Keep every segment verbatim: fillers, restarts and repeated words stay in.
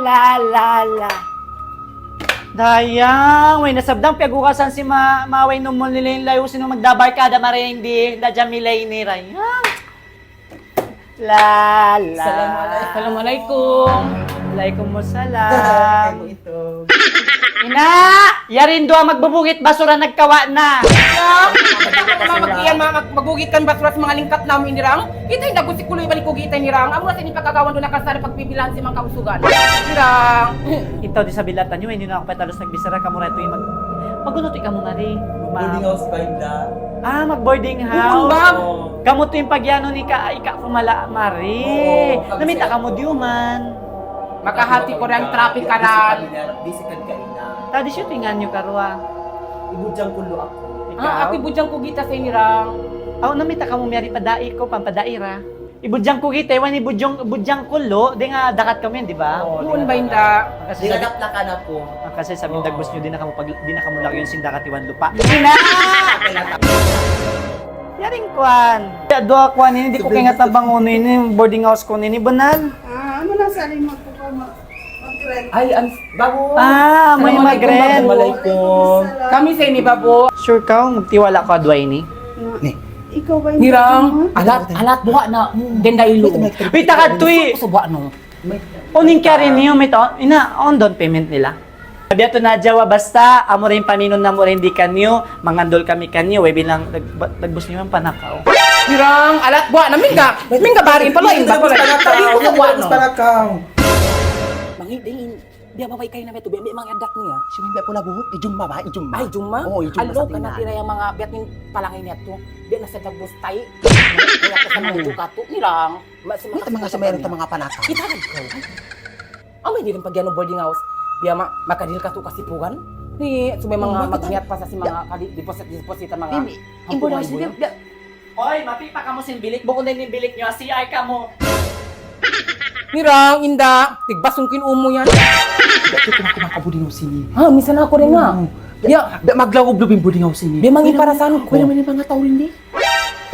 La, la, la. Dayang, way na sabdang piyaghugasan sin ma-, maway numul nila in layu sin magdabarkada mari di, da Jamila ini, Dayang. La, la. Assalamualaikum. Assalamualaikum. Waalaikumsalam. Kamu itu. Ina, yari in duwa magbubugit basura nagkawa' na. Yan, ma-, mag-, magugit kan basura sin manga lingkat namu' ini, Dayang. Kita in dagbus sin kuluy balik ku kita ini, Dayang. Amu na sin pag-agawan duun na kalsada pagbibilahan sin manga kausugan. Dayang. Ikaw di' sa bilatan niyu, hindi na aku pa talos nagbichara, kamu ra tuud in mag-, mag-unu tuud kamu mari? Ma- Boarding house ba, Inda? Ah, mag-boarding house. Bukun ba? Oo. Kamu tuud in pag-anu ni ka, ika kumala mari. Oo, kami. Namita sa kamu diyuman. Makahati ku in traffic karan. Bisikan ka, Inda. Tadi siya tuud in ngan niyu karuwa. Ibudjang Kullu aku. Ikaw? Ah, aku Ibudjang Kugita sa ini, Dayang. Aw, namita kamu miyari pa dai ku, pampadai ra. Ibudjang Kugita, iban Ibudjang, Ibudjang Kullu, di' nga dagat kamu yan, di ba? Oo, bukun di' ba, nga Inda? Kasi di' nga sabi, daplakan aku. Ah, kasi sabi ng dagbus niyu, di' na kamu pag-, di' na kamu lagi' yun sin dagat iban lupa. Di' na! Yaring kuwan. Ya, duwa kuwan ini, di' ku kaingatan bang unu ini, boarding house ku ini, banal. Ah, ano na sa lima ko pa ma-, mag-rent? Ay, ang, babu. Ah, may mag-rent. Assalamualaikum, babu. Waalaikumsalam. Kami sa ini, babu. Sure kaw, magtiwala kaw ha duwa ini? Ni. Ikaw ba in Dayang, alat, alat buha na, denda ilu. Wait, wait, wait. Wait, takad tu, eh. Gusto, gusto buha, no? Uning kiyari niyu, may taon, ina, on down payment nila. Sabi ato na jawa, basta, amu ra in paminun namu' ra di kaniyu, mangandul kami kaniyu, way bilang, nag-, ba-, nagbus niyu ang panakaw. Dayang, alat buha na, mingga, mingga bari, palain ba, palain. Sabi ko sa buha, no? Mangiding, biya' babai kaina metu, biya', biya' mangadat niya. Siya biya' pula buhuk, ijumma ba? Ijumma. Ay, ijumma? Oo, ijumma. Alo, sa kana tingnan. Tira yang manga biya' ning palangay niya tu. Biya' na sa dagbus tay. Kaya ko sa manga dukato, Dayang. Ma-, sa manga sumayran ta manga panaka. Kita ka. Amay di' rin pag-anu boarding house. Biya' ma-, makadil ka tu kasipugan. Ni, sumay manga magniat pa sa si manga kadi, deposit, deposit ang manga. Importante, biya', Oy, mapi' pa kamu sin bilik, bukun na in bilik niyu, C R kamu. Dayang, Inda, tigbas ku in umu yan. Dati kumaka-, kumaka-boarding house ini. Ha, minsan aku rin nga. Oo. Ya. Da-, maglawub-lub in boarding house ini. Di' mangiparasan ku. Wala' man in manga tau rin di'.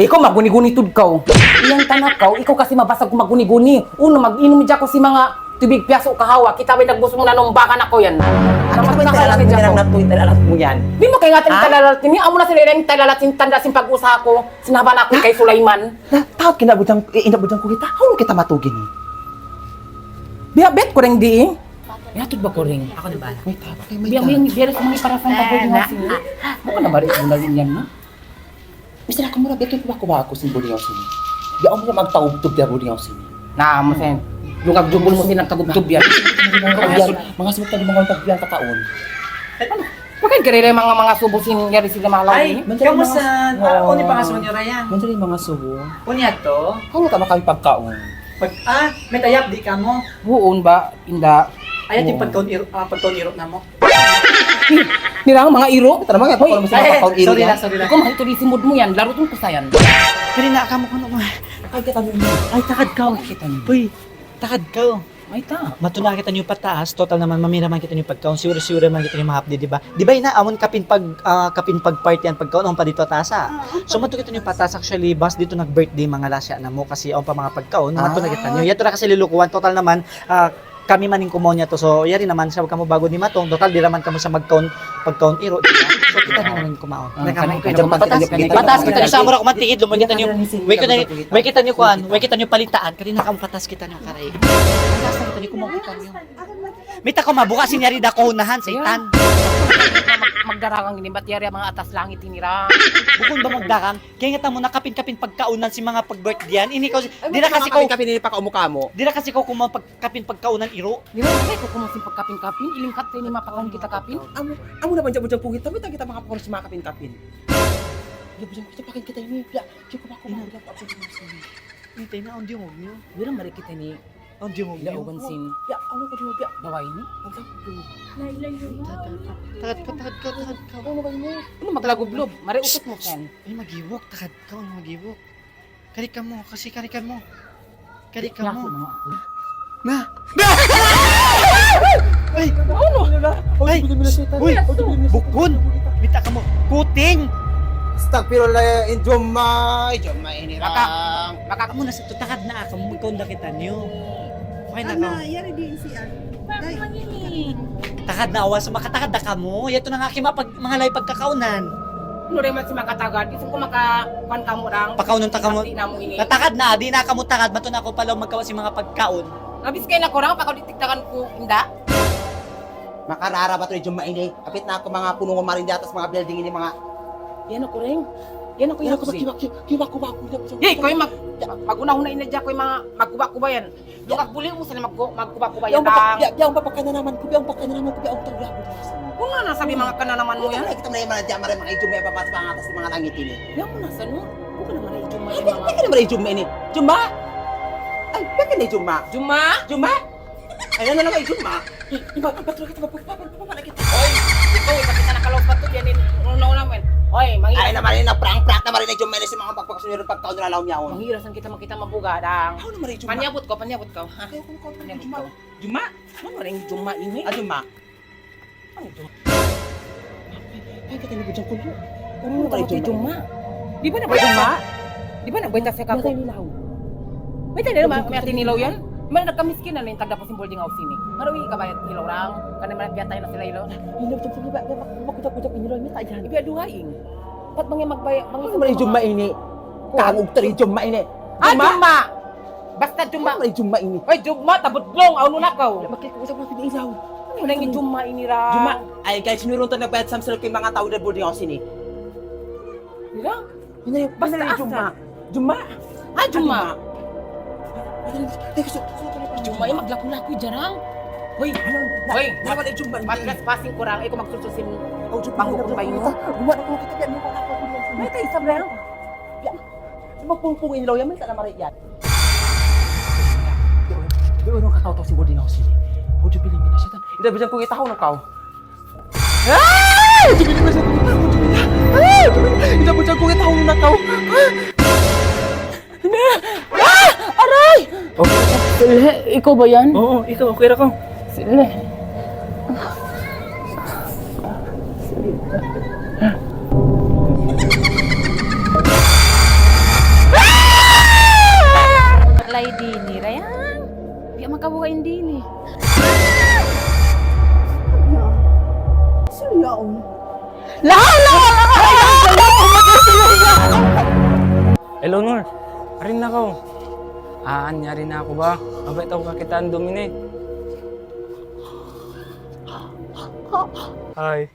Ikaw maguni-guni tuud kaw. Iyang tanak kaw, ikaw kasi mabasag ku maguni-guni. Unu, mag-inum hadja kaw sin manga tubig piyasu' kahawa, kita' bay dagbus mu nanumbakan aku yan. Ano ba in talalat mu yan? Di' mu kaingatan in talalat ini, amu na sila in talalat sin tanda' sin pag-usaha ku, sin haba' na aku kay Sulaiman. Na, taot kina Bujang, eh, ina Bujang Kugita, hawnu kita matugi ini? Biya' bet ku rin di'. Biya' tuud ba ku rin? Aku na bahala. Biya' mu yan, biya' sa manga parasan ka boarding house ini. Bukun na bari' ku na rin yan, no? Misan aku mura, biya' tuud ba ku ba aku sin boarding house ini? Biya' aku mura magtaubtub ya boarding house ini. Na, amu sin. Lungag jubul mu sin nagtagubtub yan. Manga subu tadi manga tagbiyan kataun. Ano? Bakit gari manga, manga subu sin yari sila malaw ini? Ay, kamusta? Ah, unu in pangasubu niyu, Dayang? Unu in manga subu? Unu yan to? Kamu tama kami pagkaun. Pag, ah, may tayap di' kamu? Huun ba, Inda. Ayaw, di' pagkaun iru', ah, pagkaun iru' namu'. Dayang, manga iru'. Kita naman yan, hoy, pagkaun iru' sorry yan. Sorry lang. Ikaw, mahal tuud in simud mu yan. Larutun ku sa yan. Kari na kamu kunu' ma. Ay, kita niyo. Ay, takad kaw. Kita niyo. Uy, takad kaw. Ay, ta. Matu na kita niyu pataas. Total naman, mamira man kita niyu pagkaun. Siguro, siguro man kita niyu mahapdi, di' ba? Di' ba, ina, amun kapin pag, ah, kapin pag-party yan pagkaun, amun pa didtu ha taas, ah. So, matu kita niyu pataas. Actually, bas didtu nag-birthday manga lasya namu' kasi amun pa manga pagkaun. Matu na kita niyu. Yadtu na kasi lilukuan. Total naman, ah, kami man in kumaun niya tu. So, yari naman siya, kamu bago di' matung. Total, di' naman kamu sa magkaun, pagkaun iru', di' ba? So, kita na naman kumaun. Ah, patas kita niyu. Patas kita niyu, sa mura kumantikid, lumay kita niyu. Way kita niyu, way kita niyu kuan, way kita niyu palitaan. Kari na kamu patas kita niyu, karay. Patas na kita niyu, kumaun kita niyu. Mita kaw mabuka sin yari da kaw unahan, setan. Mag-, magdarangan ini, bat yari manga atas langit ini ra. Bukun ba magdarang? Kaingatan mu na kapin-kapin pagkaunan sin manga pag-birthday yan. Ini kaw, di' na kasi kaw, kapin-kapin ini pagkaumu-kamu. Di' na kasi kaw kumaun pag-, kapin pagkaunan iru'. Di' na kasi kaw kumaun sin pagkapin-kapin, ilingkat ini mapakaun kita kapin. Amu, amu na ba dyan, dyan pugit, tabi kita manga pagkaun sin manga kapin-kapin. Di' ba dyan kita pakain kita ini, ya, di' ko ba kumaun, di' ko ba kumaun. Ini tayo na, ang diyungog niyo. Di' na mari kita ini. Ang diyungog niyo. Laugan sin. Ya, ano ko diyungog, ya? Bawa ini. Ang sakit. Takad ka, takad ka, takad ka. Ano ba ini? Ano maglagublob? Mari usok mu, Ken. Ay, mag-iwok, takad ka, ano mag-iwok? Kari kamu, kasi kari kamu. Kari kamu. Na! Ay! Ano? Ay! Uy! Bukun! Mita kamu! Kuting! Astagfirullah, in Jumma, in Jumma ini lang. Maka, maka kamu na sa tutakad na ako, magkaunda kita niyo. Okay na ka? Ana, yari di in C R. Ay. Tagad na, awa, sumakatagad na kamu. Yadtu na in aki mapag-, manga lahi pagkakaunan. Unu da man siya makatagad? Gusto ku maka-, kuwan kamu lang. Pakaunun ta kamu. Pati na mu ini. Natagad na, di' na kamu tagad, madtu na aku pa lawm magkawa' sin manga pagkaun. Nabis kayu na kurang, pakaw di' tigtagan ku, inda. Makarara ba tuud in Jumma ini? Hapit na aku manga punungun mari di ha taas manga building ini, manga. Yan aku, Reng. Yan aku, yan aku, Reng. Kiwa, kiwa, kiwa, kiwa, kiwa. Hey, kaw mag-, mag-una-una ini hadja, kaw manga magkuba-kuba yan. Dukak buli mu sila magku-, magkuba-kuba yan, Dang. Biya', biya' pa kananaman ku, biya' pa kananaman ku, biya' pa kananaman ku. Kunu' na sabi manga kananaman mu yan. Kita na yan, manga Jumma, manga ijum, manga papas, manga atas, manga langit ini. Biya' mu na sa, no? Bukun na manga ijum, manga. Ay, biya' na manga ijum ini. Jumma? Ay, biya' na ijum, ma. Jumma? Jumma? Ay, ano na manga ijum, ma? Di ba, ba't kita, ba't, ba't, ba't, ba't, ba't, ba't, Oy, ikaw, ipakita na ka law pa to, yan in, una-una mo yan. Oy, mangi- Ay, na mari na prank-prank na mari na Jumma ini sin manga pagpakasunod pagkaun na law niya, oh. Manghirasan kita, makita mabuga, Dang. Ano na mari Jumma? Panyabut kaw, panyabut kaw, ha? Ayaw ku, ayaw ku, Panyabut Jumma. Kaw. Jumma? Ano mari Jumma ini? Ah, Jumma. Ano Jumma? Ay, kita ini bujang kulo. Ano mari Jumma? Jumma? Di ba na ba Jumma? Di ba nagbayta siya kaku'? Bayta nilaw. Bayta nilaw, ma-, mayta' nilaw yan? Mari nagkamiskinan na in tagdapu sin building house ini. Marawi kabayad nilaw, Dang. Karna' mari piyatay na sila ilaw. Ilaw, jumpa, jumpa, jumpa, jumpa, jumpa, ilaw, mayta' yan? Ibiya' dugaing. Bat bang yan magbaya-, bang yan magbaya-. Ano mari Jumma ini? Kangug tari Jumma ini. Ah, Jumma! Jumma! Basta Jumma. Ano mari Jumma ini? Oy, Jumma, tabudlong, awn na kaw. Bakit ko sa mga ilaw? Ano na in Jumma ini, Dang? Jumma. Ay, guys, sinurun to nagbayad samsel kay manga tau da building house ini. Dang? Basta asa. Jumma. Jumma. Ah, Jumma. Jumma, eh, maglaku-laku, jarang. Hoy, hoy, matras pasing kurang, eh, kung magsususin. Oh, Jumma, bangko kung bayin mo. Jumma, Jumma, Jumma, Jumma. May tayo sa brand. Ya. Jumma, pungpung in law, yan, may sana mariyan. Di, di, di, katao-tao sin building house ini. How do you believe in Satan? Ida, bisan kung itahaw na kaw. Ah! Ida, bisan kung itahaw na kaw. Ah! Aray! Oh. Silhi, ikaw ba yan? Oo, ikaw, okay ra ko. Silhi. Lay dini, Rayang. Di' makabuga in dini. Sino yaon? La, la, la, la, la, la, la, la, la. Hello, Nur. Ari na kaw. Ah, anyari na aku ba? Mabaya' ta kaw kakitaan dum ini. Hi.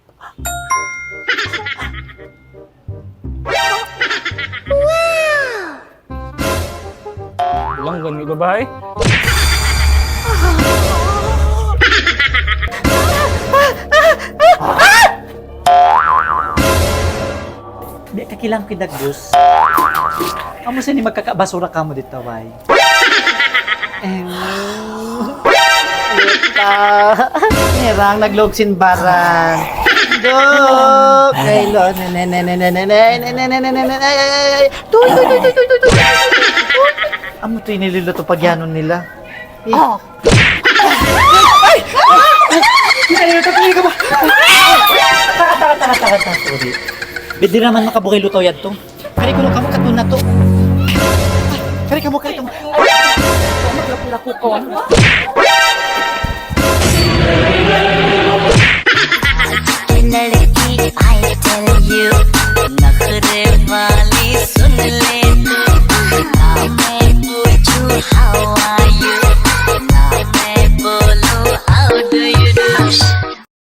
Langgan ni babai. Di' ka kilang kinagbus. Amu sa ini magkakabasura kamu dito, bay. Em, lupa. Nirang naglog sin baran. Dok, kay lo, ne, ne, ne. Tuy, tuy, tuy. Amu tuy nililo to pagyanun nila. Eh. Oh. Ay! Ay! Ay, ay, ay, ay, ay, ay, ay. Taka, taka, taka, taka, taka. Sorry. Di' na man makabugay luto yadtu. Kari kunu' kamu katun na to. Kari kamu, kari kamu. Ay, maglaku-laku kaw.